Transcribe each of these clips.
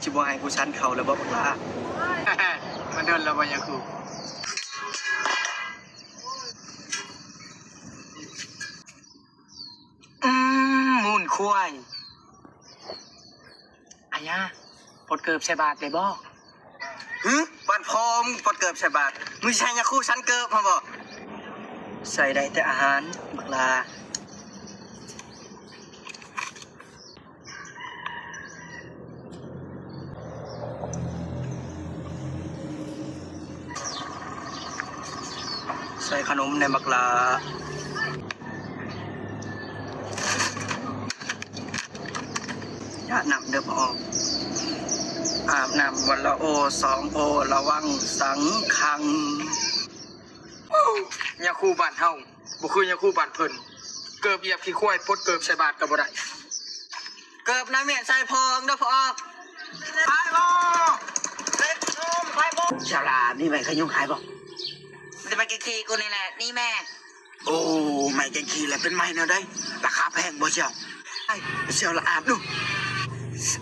ຊິບໍ່ໃຫ້ກູສັນເຂົ້າແລ້ວບໍ່ບັກຫຼ້າ? ມັນດົນແລ້ວບໍ່ຍາຄູ. ອືມ ມູນຄວາຍ. ອາຍາ ປົດເກີບໃສ່ບາດໄດ້ບໍ່? ຫຶ? ບ້ານພໍ່ມຶງປົດເກີບໃສ່ບາດ? ມຶງຊິໃຫ້ຍາຄູສັນເກີບຫັ້ນບໍ່? ໃສ່ໄດ້ແຕ່ອາຫານ ບັກຫຼ້າ. ໃສ່ຂະໜົມແດ່ບັກຫຼ້າ. ຢາດນ້ຳເດີພໍ່ອອກ. ອາບນ້ຳວັນລະໂອສອງໂອ ລະວັງສັງຄັງ. ຍາຄູບ້ານເຮົາບໍ່ຄືຍາຄູບ້ານເພິ່ນ. ເກີບຢຽບຂີ້ຄວາຍ ປົດເກີບໃສ່ບາດກໍບໍ່ໄດ້. ເກີບນາເມຍໃສ່ພໍ່ເດີພໍ່ອອກ. ຂາຍບໍ່? ເລັກໂຊມຂາຍບໍ່? ຊາວລາວມີໄມ້ຂະຍຸງຂາຍບໍ່? ມີແຕ່ໄມ້ແກງຂີ້ກູນີ້ແຫຼະ. ນີ້ແມ່. ໂອ້ ໄມ້ແກງຂີ້ລະເປັນໄມ້ແນວໃດ? ລາຄາແພງບໍ່ຊຽວ? ໃຫ້ຊຽວລະອາບດູ.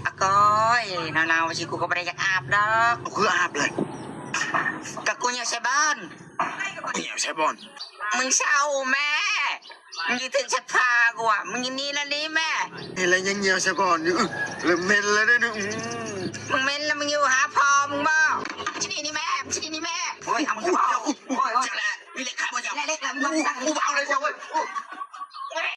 ອາກ້ອຍ ໜາວໆ ຊິກູກໍບໍ່ໄດ້ຢາກອາບດອກ. ເອົາ ຄືອາບເລີຍ? ກະກູຍ່ຽວໃສ່ບ່ອນ. ຍ່ຽວໃສ່ບ່ອນ? ມຶງເຊົາແມ່. ມຶງຊິຖືກຊັກຜ້າກູວ່າ ມຶງນີ້ລະນີ້ແມ່. ນີ້ລະຍັງຍ່ຽວໃສ່ບ່ອນຢູ່. ເລີ່ມເໝັນລະເດ້. ອື ມຶງເໝັນລະມຶງຢູ່ໃຫ້